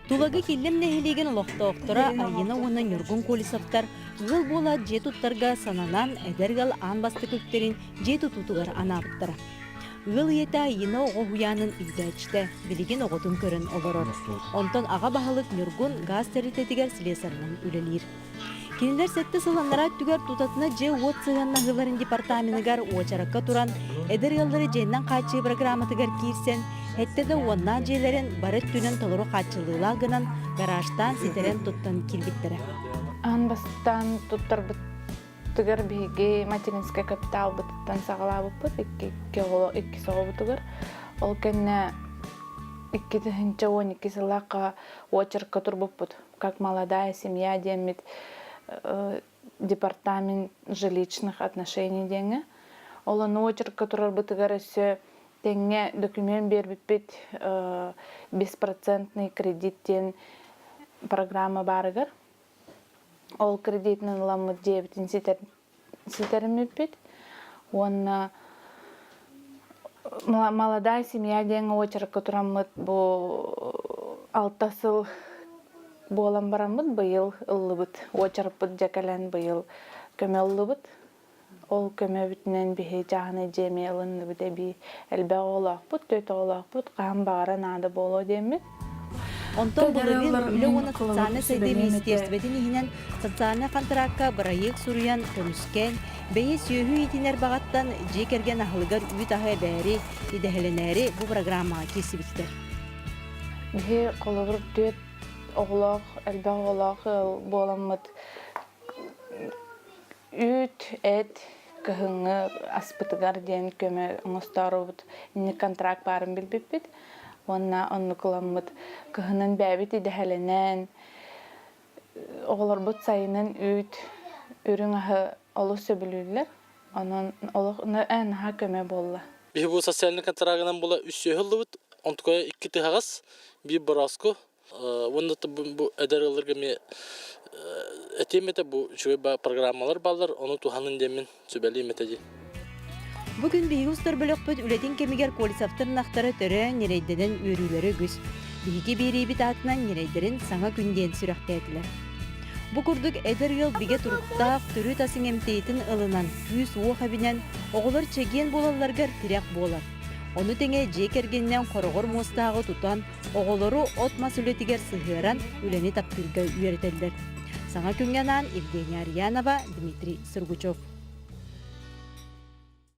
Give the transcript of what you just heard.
Тулагы Киллэм нэһилиэгин олохтоохторо Айыына уонна Ньургун Колесовтар ыал буолаат дьиэ туттарга сананан эдэр ыал аан бастакы үктэрин дьиэ тутуутугар анаабыттара. Ыал ийэтэ Айыына оҕо уһуйаанын иитээччитэ, билигин оҕотун көрөн олорор. Онтон аҕа баһылык Ньургун гаас тэрилтэтигэр слесарынан үлэлиир. Кинилэр сэттэ сыл анараа өттүгэр тутатына дьиэ-уот сыһыаннаһыыларын департаменыгар уочаракка туран, эдэр ыаллары дьиэннэн хааччыы программатыгар киирсэн, сэттэ да уоннаах дьиэлэрин бары өттүнэн толору хааччыллыылаах гынан гаражтаан ситэрэн туттан киирбиттэрэ. Аан бастаан туттарбытыгар биһиги материнскай капиталбытыттан саҕалаабыппыт икки оҕо иккис оҕобутугар. Ол кэннэ 2012 сыллаахха уочарка турбуппут. Как молодая семья диэммит департамент жилищных отношений диэҥҥэ. Ол ону очеркка турарбытыгар өссө тэҥҥэ документ биэрбиппит беспроцентный кредит диэн программа баарыгар. Ол кредитинэн ыламмыт дьиэбитин ситэриммиппит уонна молодая семья диэн очеркка тураммыт бу алта сыл буолан бараммыт быйыл ыллыбыт уочараппыт дьэ кэлэн быйыл көмө ыллыбыт ол көмөбүтүнэн биһи чааһынай дьиэ эмиэ ылынныбыт эбии элбэх оҕолоохпут түөрт оҕолоохпут хаһан баҕара наада буолуо диэммит. Онтон былырыын Үлэ уонна социальнай сайдыы министиэристибэтин иһинэн социальнай хантыраакка бырайыак суруйан, көмүскээн, бэйэ сүөһү иитинэр баҕаттан дьиэ кэргэн аһылыгар үүт аһы эбээри, идэһэлэнээри бу программаҕа киирсибиттэр. Биһи холобур түөрт оҕолоох, элбэх оҕолоох ыал буоламмыт үүт, эт кыһыҥҥы аспытыгар диэн көмө оҥостоорубут инник контракт баарын билбиппит уонна оннук ыламмыт кыһынын бэйэбит идэһэлэнэн оҕолорбут сайынын үүт үрүҥ аһы олус сөбүлүүллэр онон олох наһаа көмө буолла. Биһи бу социальный контрагынан була үс сүөһү ыллыбыт, онтукайа икки тыһаҕас, биир борооску. Уонна бу эдэр ыалларга эмиэ этиэм этэ бу үчүгэй программалар бааллар, ону туһанын диэммин сүбэлиэм этэ дии. Бу күн биһиги устар бөлөхпүт үлэтин кэмигэр Колесовтар ынахтара төрөөн, ньирэйдэнэн үөрүүлэрэ үгүс. Биһиги биэриибит аатынан ньирэйдэрин Саҥа күн диэн сүрэхтээтилэр. Бу курдук эдэр ыал бигэ туруктаах, төрүт ас иҥэмтиэтин ылынан, күүс-уох эбинэн, оҕолор чэгиэн буолалларыгар тирэх буолар. Ону тэҥэ дьиэ кэргэнинэн хороҕор муостааҕы тутан, оҕолору от-мас үлэтигэр сыһыаран үлэни таптыырга үөрэтэллэр. Саҥа күҥҥэ анаан Евгения Арьянова, Дмитрий Сургучев.